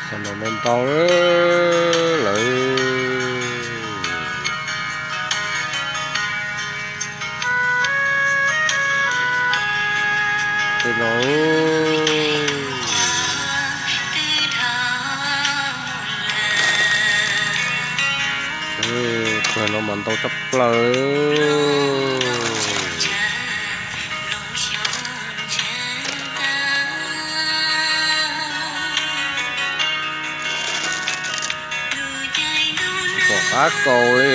Txog no ntau lawm. Tej no, pluag no mas ntau tshaj plaws. Tsis pom qab kaus li,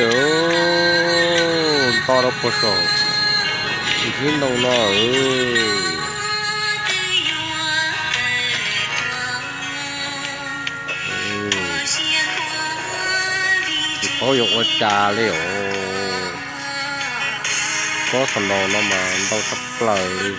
nto rau puag saum ib ntoo no. Tsis paub yuav ua cas li os. Tsob snow no mas ntau tshaj plaws li.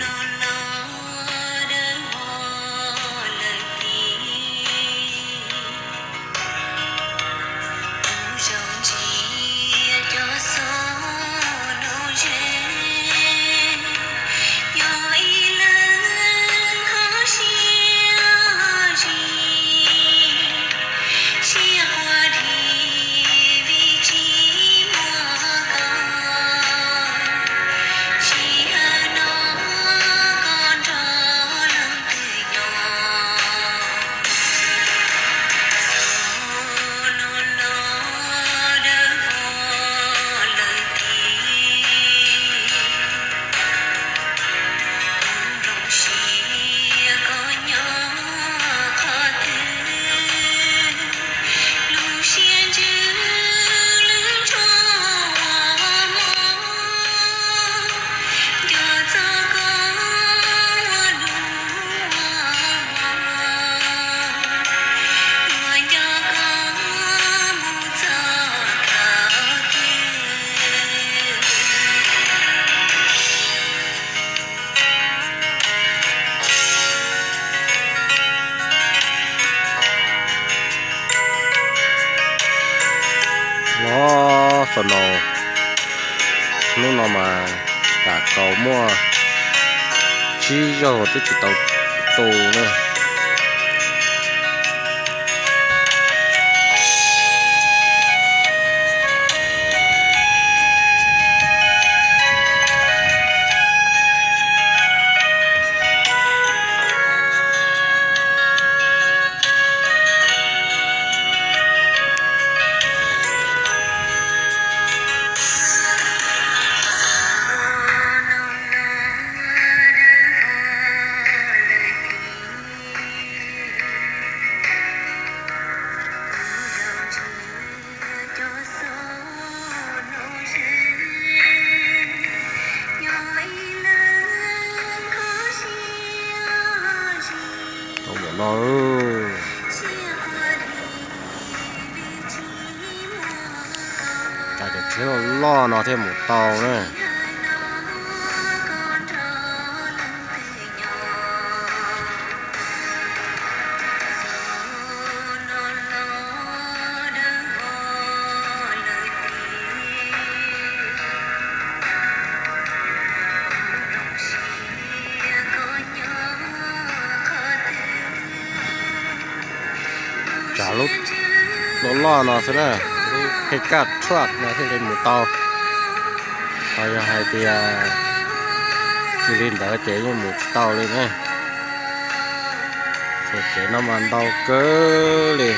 Los snow, hnub no mas kam kaus muaj tsib zaug twb tsis tau tu na. Tau npaum no, cas cov tsheb loj loj no thiaj mus tau na. Tsam lub loj loj no xwb na, lub pickup truck no thiaj li mus tau. Ho yog hais tias tsis li ntawd ces yeej mus tsis tau li na. Txhua tsev no mas ntau kawg li.